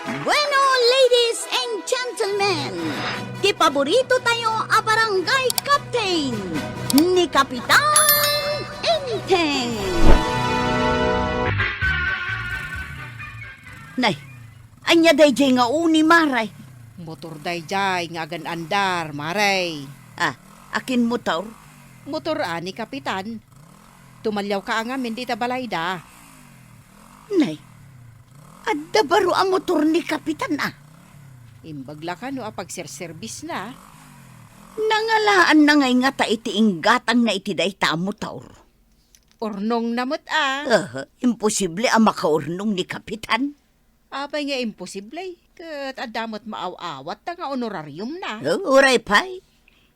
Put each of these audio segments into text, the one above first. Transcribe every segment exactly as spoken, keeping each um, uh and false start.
Bueno, ladies and gentlemen, ti paborito tayo a barangay captain, ni Kapitan Enteng. Nay, ania daydiay nga uni, Mare? Motor daydiay nga agan-andar, Mare. Ah, akin motor? Motor a ni Kapitan. Tumaliawka a ngamin dita balayda. Nay, adda baro a motor ni Kapitan a. Imbag la kano a pagserserbisna. Nangalaanna ngay ngata iti inggatangna iti dayta a motor? Urnongna met a. Aha, imposible a makaurnong ni Kapitan. Apay nga imposible? Ket adda met maaw-awatta nga honorariumna. Oh, uray pay.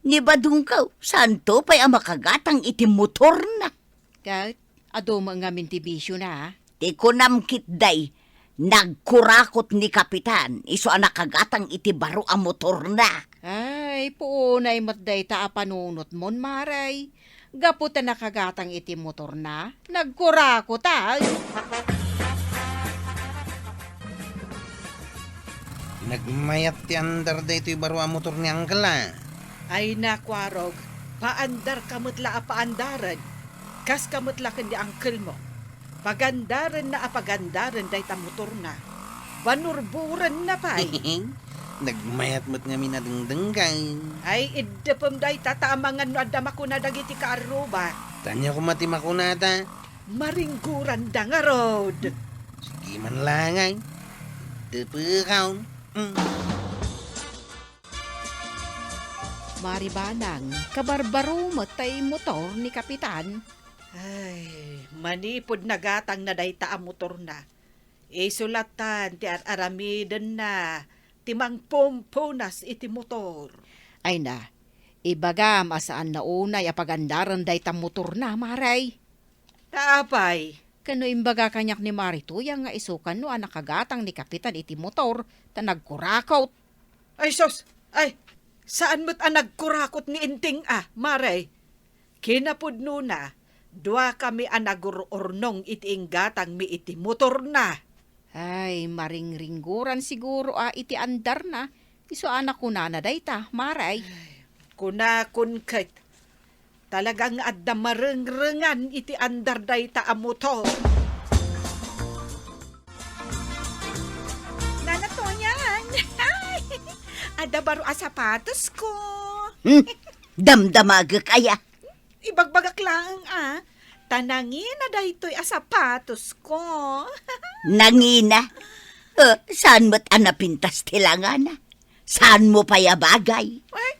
Ni badongko, saanto pay a makagatang iti motorna. Ket adu met ngamin ti bisiona, a? Ti kunam ketdi, nagkurakot ni Kapitan, isu a nakagatang iti baro a motorna. Ay, puonay met dayta a panunotmon, Mare. Gapu ta nakagatang iti motorna, nagkurakot a. Nagmayat ti andar daytoy baro a motor ni Angkela. Ay, nakuarog, paandarka met la a paandaren. Kaska met la ken ni angkelmo. Pagandarenna a pagandaren dayta motorna. Banurburenna pay. Nagmayat met ngamin a dengdenggen. Ay, iddepem dayta ta amangan no adda makuna dagiti kaarruba. Ania koma ti makunata? Maringguranda ngarud. Sige man la ngay. Iddepekon. Mm. Maribanang, kabarbaro met tay motor ni Kapitan. Ay, manipud nagatangna dayta a motorna, isu latta ti ar-aramidenna ti mangpumpunas iti motor. Ay na, ibagam a saanna unay a pagandaren dayta motorna, Mare. Ta apay? Ken no imbaga kaniak ni Mare Tuyang nga isu kano a nakagatang ni Kapitan iti motor ta nagkurakot. Ay sus! Ay, saan met a nagkurakot ni Enteng a, Mare. Kinapudnona, duakami a nagur-urnong iti inggatangmi iti motorna. Ay, maringringguran siguro a iti andarna, isu a nakunana dayta, Mare. Ay, kunakon ket, talaga nga adda marengrengan iti andar dayta a motor. Nana Toyang! Adda baro a sapatosko! Hmm, damdamagek aya. Ibagbagak laeng a, ta nangina daytoy a sapatosko. Nangina? Eh, saan met a napintas ti langana? Saanmo pay a bagay? Ay,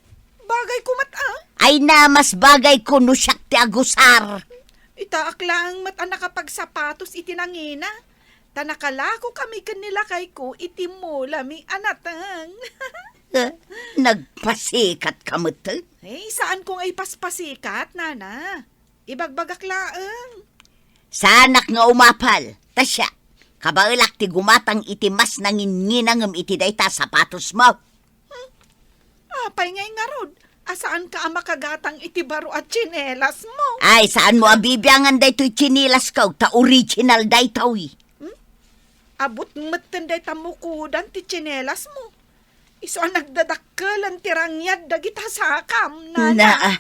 bagayko met a. Ay na, mas bagayko no siak ti agusar. Itaak laeng met a nakapagsapatos iti nangina. Ta nakalakokami ken ni lakayko iti mulami a nateng. Eh, nagpasikatka metten? Eh, saanko nga ipaspasikat, nana. Ibagbagak laeng. Saanak nga umapal, ta siak, kabaelak ti gumatang iti mas nanginginangem iti dayta a sapatosmo. Hmm? Apay ngay ngarud, a saanka a makagatang iti baro a tsinelasmo? Ay, saanmo a bibiangan daytoy tsinilasko, ta original daytoy. Hmm? Abut metten dayta mukudan ti tsinelasmo. Isu a nagdadakkelen ti rangiad dagita sakam, nana. Naa,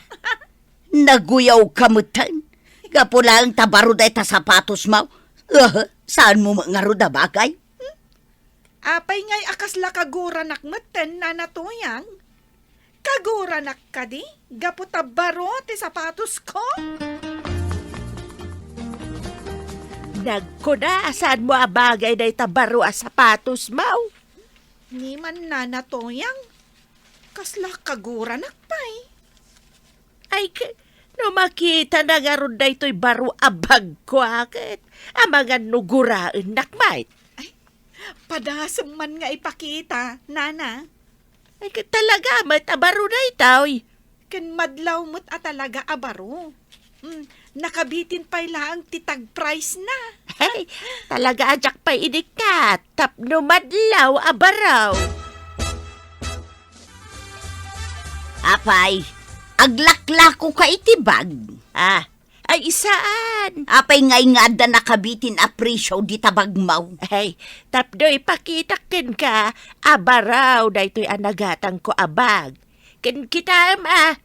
naguyawka metten. Gapu laeng ta baro dayta sapatosmo. Eh, saanmo met ngarud a bagay? Hmm? Apay ngay a kasla kaguranak metten, Nana Toyang? Kaguranak kadi gapu ta baro ti sapatosko? Nagkuna a saanmo a bagay dayta baro a sapatosmo. Ni man, Nana Toyang, kasla kaguranak pay. Ay, k-, no makitana ngarud daytoy baro a bagko a ket, amangan no guraennak met. Ay, padasem man nga ipakita, nana. Ay, ket talaga met a baro daytoy. Ken madlaw met a talaga a baro. Mm, nakabitin pay laeng ti tag price na. Ay, talaga a diak pay inikkat tapno madlaw a baro. Apay, aglaklakoka iti bag? Ah, Ay, saan? Apay ngay nga adda nakabitin a presio dita bagmo? Ay, tapno ipakitak kenka a baro daytoy a nagatangko a bag. Ken kitaem a,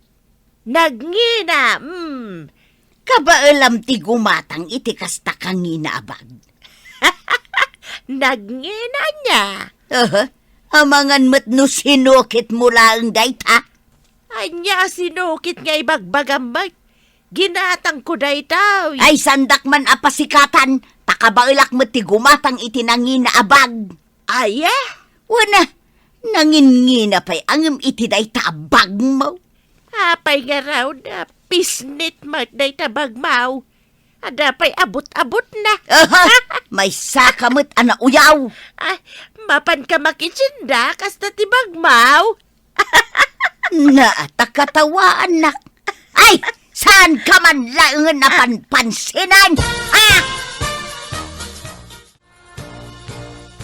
nagngina, mm. Kabaelam ti gumatang iti kasta kangina a bag. Nagngina ania? Aha. Amangan met no sinukitmo laeng dayta. Ania a sinukit nga ibagbagam met? Ginatangko daytoy. Ay, saandak man a pasikatan, ta kabaelak met ti gumatang iti nangina a bag. Aya? Wen a, nangingina pay ngem iti dayta a bagmo. Apay ngarud a pisnit met dayta bagmo? Adda pay abut-abutna. Aha! Maysaka met a nauyaw. Ah, mapanka makitsinda kasta ti bagmo? Naa, ta katawaannak. Ay, saanka man laengen a panpansinan? Ha?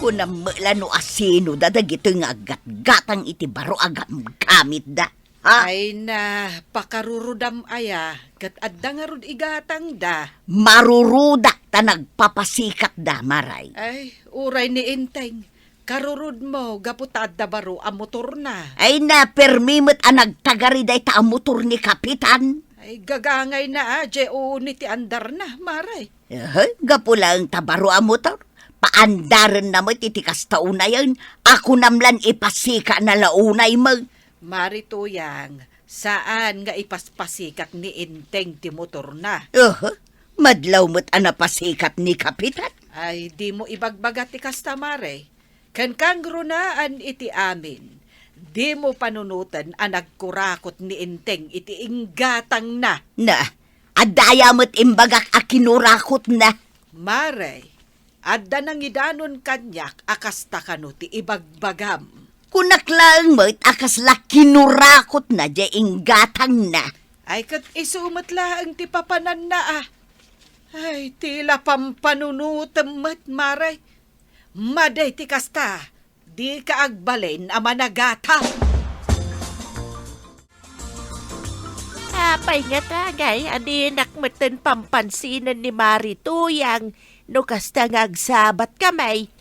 Kunam met la no asino da dagitoy nga aggatgatang iti baro a gamgamitda. Ha? Ay na, pakarurudam aya, ket adda ngarud igatangda. Marurudak ta nagpapasikatda, Maray. Ay, uray ni Enteng, karurudmo gapu ta adda baro a motorna. Ay na, permi met a nagtagari dayta a motor ni Kapitan. Ay, gagangayna a, jay uni ti andarna, Maray. Ehe, gapu laeng ta baro a motor. Paandarenna met iti kasta unayen, a kunam lan ipasikana la unay met. Mari Tuyang, saan nga ipaspasikat ni Enteng ti motorna. Aha, madlaw met a napasikat ni Kapitan. Ay, dimo ibagbaga ti kasta, Mare. Ken kangrunaan iti amin, dimo panunoten a nagkurakot ni Enteng iti inggatangna. Na, adda aya met imbagak a kinurakotna. Mare, adda nangidanon kaniak a kasta kano ti ibagbagam. Kunak laeng met a kasla kinurakotna diay inggatangna. Ay, ket isu met laeng ti papananna, a. Ay, tila pampanunotem met, Mare. Madi ti kasta, dika agbalin a managata. Apay ngata ngay a dinak metten pampansinan ni Mari Tuyang no kasta nga agsabatkami?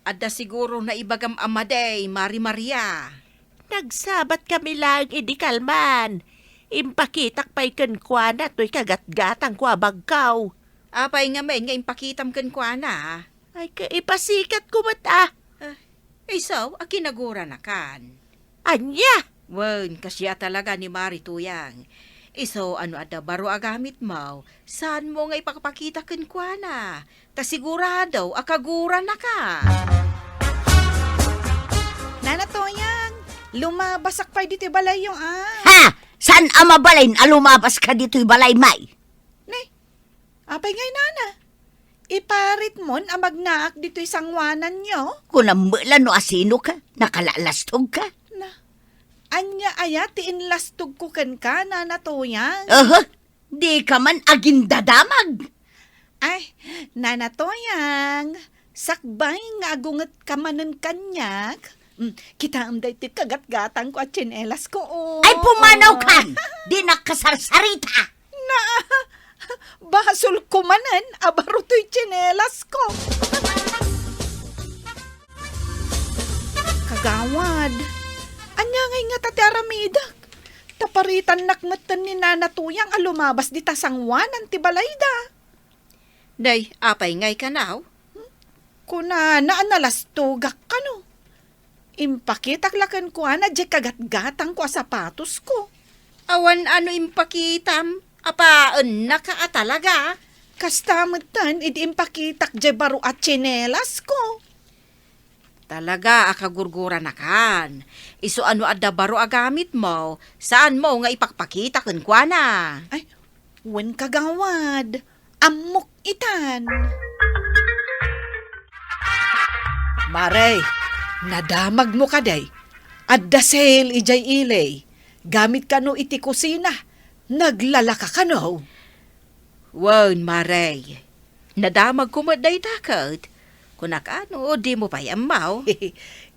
Adda siguro naibagam a madi, Mari Maria. Nagsabatkami laeng idi kalman. Impakitak pay kenkuana toy kagatgatangko a bagko. Apay ngamin nga impakitam kenkuana? Ay, ka-, ipasikatko met, a. Ah, isu a kinaguranakan. Ania? Wen, kasia talaga ni Mari Tuyang. Isu a no adda baro a gamitmo, saanmo nga ipakpakita kenkuana. Ta sigurado a kaguranaka. Nana Tuyang, lumabasak pay ditoy balayyo, a. Ha! Saan a mabalin a lumabaska ditoy balaymi? Ne, apay ngay, nana? Iparitmon a magnaak ditoy sangoananyo? Kunam met la no asinoka, nakalalastogka. Na, ania aya ti inlastogko kenka, Nana Tuyang? Aha, dika man agindadamag. Ay, Nana Tuyang, sakbay nga agungetka manen kaniak. Mm, kitaem daytoy kagatgatangko a tsinelasko, o. Ay, pumanawka! Dinak kasarsarita! Na, basolko manen a baro toy tsinelasko. Kagawad, ania ngay ngata ti aramidek? Ta paritannak metten ni Nana Tuyang a lumabas dita sangoanan ti balayda. Nay, apay ngay kano? Kunana a nalastogak kano. Impakitak la kenkuana diay kagatgatangko a sapatosko. Awan a no impakitam, apaennaka a talaga. Kasta metten idi impakitak diay baro a tsinelasko. Talaga a kagurguranakan. Isu a no adda baro a gamitmo, saanmo nga ipakpakita kenkuana. Ay, wen, kagawad. Ammok itan. Mare, nadamagmo kadi? Adda sale idiay ili. Gamit kano iti kusina. Naglalaka kano? Wen, Mare. Nadamagko met dayta ket. Kunak a no dimo pay ammo.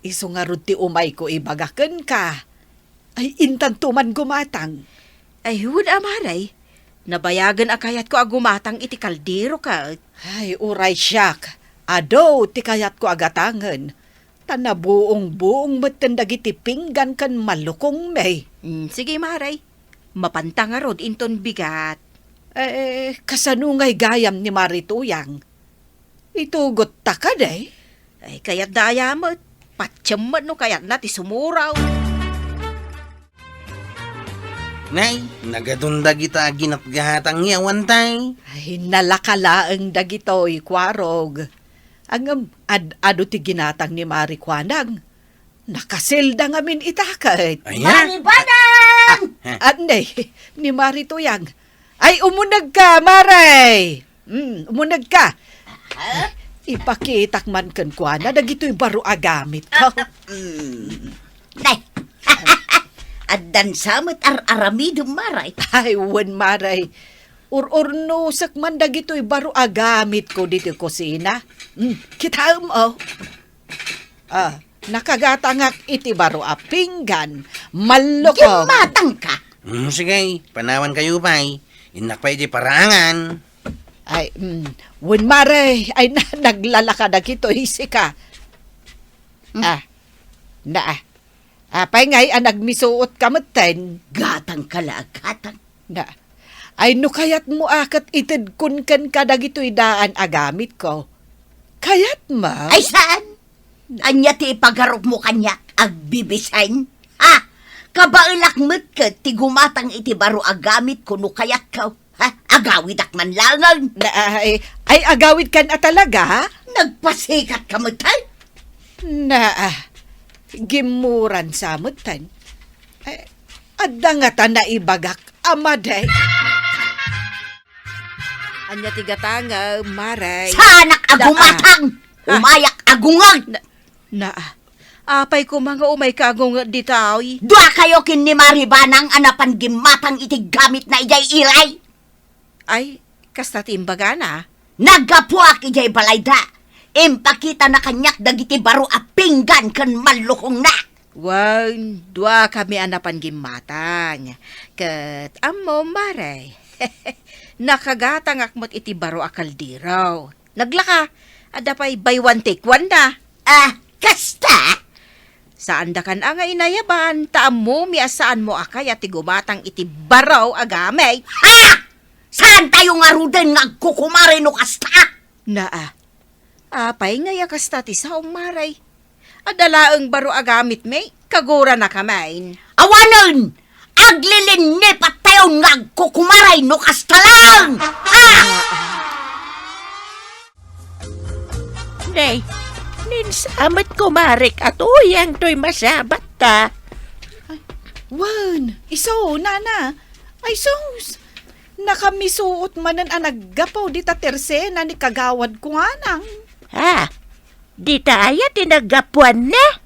Isu ngarud ti umayko ibaga kenka. Ay, intanto man gumatang. Ay, wen a, Mare. Nabayagen a kayatko a gumatang iti kaldero ket. Ay, uray siak, adu ti kayatko a gatangen. Ta nabuong-buong metten dagiti pinggan ken malukongmi. Mm, sige, Mare. Mapanta ngarud inton bigat. Eh, kasano ngay gayam ni Mare Tuyang? Itugotta kadi? Ay, kayatda aya met. Patiem met no kayatna ti sumuraw. Nay, nagadun dagita a ginatgatang nga awan tay? Ay, nalaka laeng dagitoy, Kuarog. Ngem, ad-adu ti ginatang ni Mare Kuanang. Nakaselda ngamin ita ket. Ayan. Mare Banang! Ah, ah. Anay, ni Mare Tuyang. Ay, umunegka, Mare! Mm, umunegka. Ah? Ipakitak man kenkuana dagitoy baro a gamitko. Ah, ah, mm. Nay. Addan sa met ar-aramidem, Mare. Ay, wen, Mare. Ur-urnosek man dagitoy baro a gamitko ditoy kusina. Mm, kitaem, oh. Ah, nakagatangak iti baro a pinggan. Malluko. Gimmatangka. Mm, sige, panawankayo pay. Innak pay iti paraangan. Ay, mm, wen, Mare. Ay, na, naglalaka dagitoy sika. Hmm. Ah, na, ah. Apay ngay a nagmisuotka metten? Gatangka la a gatang. Na, ay, no kayatmo a ket itedkon kenka dagitoy daan a gamitko. Kayatmo? Ay, saan? Ania ti ipagarupmo kaniak? Agbibisen? Ha? Kabaelak met ket ti gumatang iti baro a gamitko no kayatko. Ha? Agawidak man laengen. Na, ay, ay, agawidkan a talaga? Nagpasikatka metten? Na, ah, gimmuran sa metten. Eh, adda ngata naibagak a madi. Ania ti gatangem, Mare? Saanak a gumatang! Ah. Umayak a gunged! Na, na, apay koma nga umayka a gunged ditoy? Duakayo ken ni Mare Banang a napan gimmatang iti gamitna idiay iray. Ay, kasta ti imbagana? Naggapuak idiay balayda. Impakitana kaniak dagiti baro a pinggan ken mallukongna. Wen, duakami a napan gimmatang. Ket ammom, Mare, nakagatangak met iti baro a kaldero. Naglaka, adda pay buy one take one na. Ah, kasta? Saandakan a nga inayaban, ta ammomi a saanmo a kayat ti gumatang iti baro a gamit. Ha? Saantayo ngaruden nga agkukumare no kasta? Naa, apay ngay a kasta ti saom, Mare? Adda laeng baro a gamitmi, kaguranakamin. Awanen! Aglilinnipattayon nga agkukumaray no kasta laeng! Ah! Nay, ninsamet kumarek a tuyang toy masabatta. Ay, wen, isu, nana. Ay, sus! Nakamisuot manen a naggapu dita tersena ni Kagawad Kuanang. Ha? Dita aya ti naggapuanna?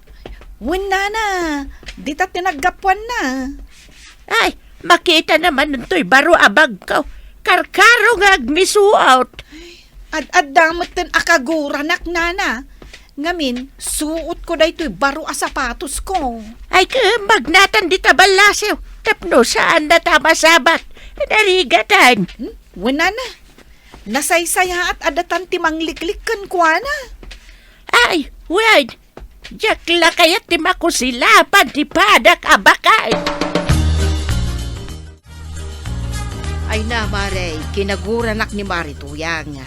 Wen, nana, dita ti naggapuanna. Ay, makitana manen toy baro a bagko. Karkaro nga agmisuot. Ad-adda metten a kaguranak, nana. Ngamin, suotko daytoy baro a sapatosko. Ay, ket magnatan dita ballasiw. Tapno saanna ta masabat. Narigatan. Hmm? Wen, nana. Nasaysayaat a datan ti mangliklik kenkuana. Ay, wen, diak la kayat ti makusilapan ti padak a baket. Ay na, Mare, kinaguranak ni Mare Tuyang.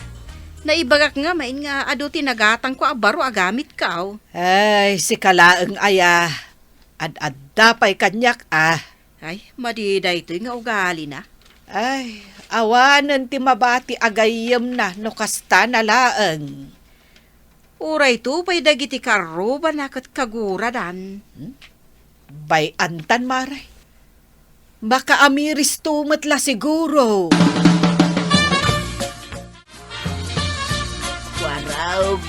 Naibagak ngamin nga adu ti nagatangko a baro a gamitko. Ay, sika laeng aya. Ad-adda pay kaniak, ah. Ay, madi daytoy nga ugalina. Ay, awanen ti mabati a gayyemna no kasta na laeng. Uray to pay dagiti karrubana ket kaguradan. Hmm? Bay-antan, Mare. Makaamiristo met la siguro. Kuarog.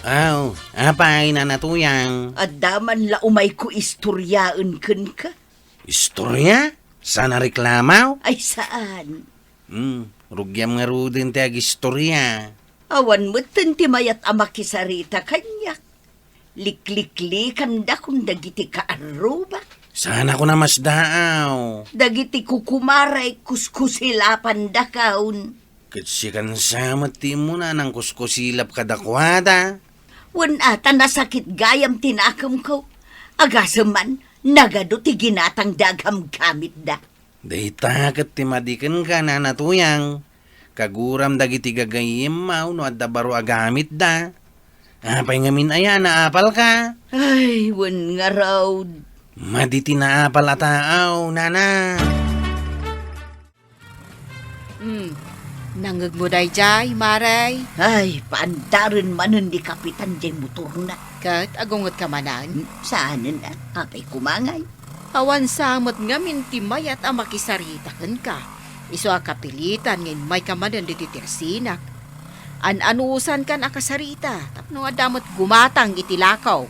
Aw, apay, Nana Tuyang? Adda man la umayko istoryaen kenka. Istorya? Saan a reklamo? Ay, saan? Hmm, rugiam ngaruden ti agistorya. Awan metten ti mayat a makisarita kaniak. Likliklikandakon dagiti kaarrubak. Saan a kuna Masdaaw? Dagiti kukumarek kuskusilapandakon. Ket sikan sa met ti immuna nangkuskusilap kadakuada. Wen a, ta nasakit gayam ti nakemko. Agasem man, nagadu ti ginatangda agamgamitda. Dayta ket ti madi kenka, Nana Tuyang. Kaguram dagiti gagayyemmo no adda baro a gamitda. Apay ngamin aya, naapalka? Ay, wen ngarud. Madi ti naapal a taaw, Nana. Hmm. Nangngegmo daydiay, Mare? Ay, paandaren manen ni Kapitan diay motorna. Ket agungetka manen? Hmm, saanen a, apay kumangay? Awan sa met ngamin ti mayat a makisarita kenka. Isu a kapilitan nga immayka manen ditoy tersinak. An-anusankan a kasarita tapno adda met gumatang iti lakaw.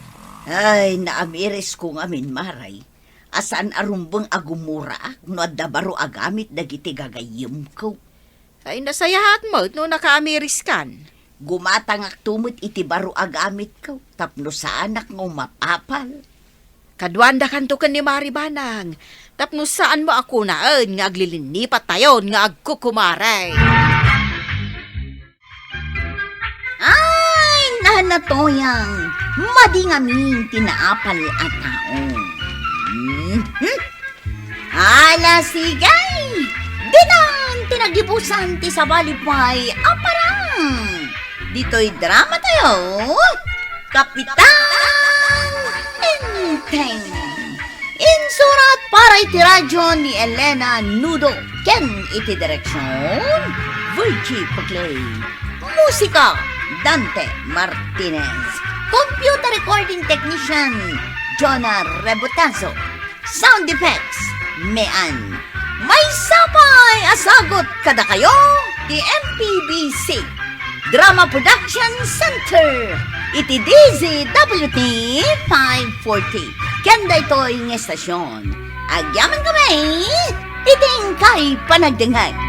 Ay, naamirisko ngamin, Mare. A saan a rumbeng a gumuraak no adda baro a gamit dagiti gagayyemko. Ay, nasayaat met no nakaamiriskan. Gumatangakto met iti baro a gamitko tapno saanak nga umapapal. Kaduandakanto ken ni Mari Banang tapno saanmo a kunaen nga aglilinnipattayon nga agkukumare. Ay, Nana Tuyang, madi ngamin ti naapal a tao. Mhm. Ala, sige! Ditan ti nagibusan ti sabali pay a parang. Ditoy drama tayo, Kapitan Enteng. Insurat para iti radyo ni Elena Nudo ken iti direksyon, Virgie Paclay. Musika, Dante Martinez. Computer recording technician, Jonah Rebotazo. Sound effects, Mean. Maysa pay a sagut kadakayo ti M P B C Drama Production Center iti D Z W T five forty. Ken daytoy nga estasyon, agyamankami iti inkay panagdengngeg.